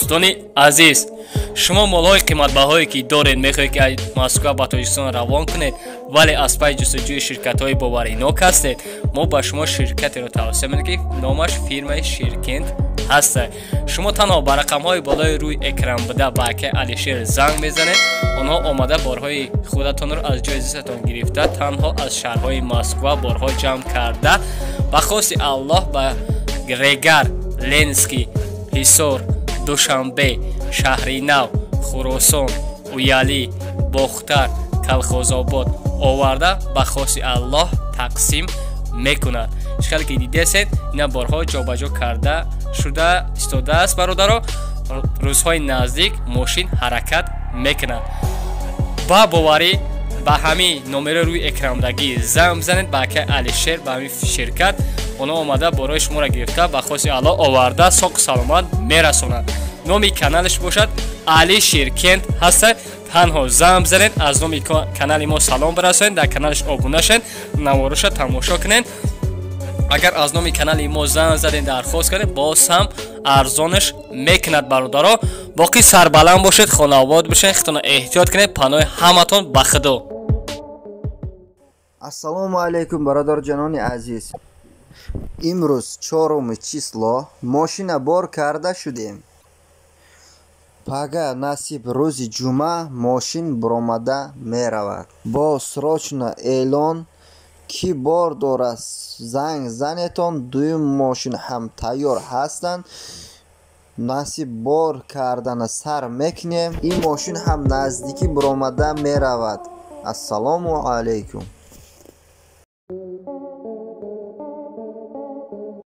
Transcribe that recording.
Дӯстони азиз, шумо молҳои қиматбаҳое ки доред, мехоҳед ки аз Москва ба Тоҷикистон равон кунед, вале аз пай ҷустуҷӯи ширкатҳои боваринок ҳастед, мо ба шумо ширкатеро тавсия медиҳем, ки номаш фирмаи Ширкент ҳаста. Шумо танҳо ба рақамҳои болои рӯи экран буда ба акаи Алишер занг мезанед. Онҳо омада борҳои худатонро аз ҷои зистатон гирифта, танҳо аз шаҳрҳои Москва борҳо ҷамъ карда, ба хости Аллоҳ ба Регар, Ленский, Ҳисор, Душанбе, Шаҳринав, Хуросон, Уялӣ, Бохтар, Калхозобод оварда ба хости Аллоҳ тақсим мекунад. Чӣ хеле ки дидесед, ина борҳо ҷобаҷо карда шуда истодааст, бародаро. Рӯзҳои наздик мошин ҳаракат мекунад. Ба боварӣ ба ҳамин номерои рӯи экрандагӣ занг бизанед ба акаи Алишер, ба ҳамин ширкат. Онҳо омада борҳои шуморо гирифта ба хости Аллоҳ оварда соқу саломат мерасонанд. Номи каналаш бошад Али Ширкент ҳаста. Танҳо занг бизанед, аз номи канали мо салом бирасонед, дар каналаш обуна шавед, навороша тамошо кунед. Агар аз номи канали мо занг задед, дархост кардед, боз ҳам арзонаш мекунад, бародаро. Боқӣ сарбаланд бошед, хонаобод бошед, худтонро эҳтиёт кунед. Паноҳи ҳаматон ба Худо. Ассалому алайкум, бародарҷанони азиз. Имрӯз чоруми число мошина бор карда шудем. Пага насиб рӯзи ҷумъа мошин буромада меравад. Бо срочно эълон, ки бор дорад, занг занетон. Дуюм мошин ҳам тайёр ҳастанд. Насиб бор кардана сар мекунем. Ин мошин ҳам наздикӣ буромада меравад. Ассалому алайкум.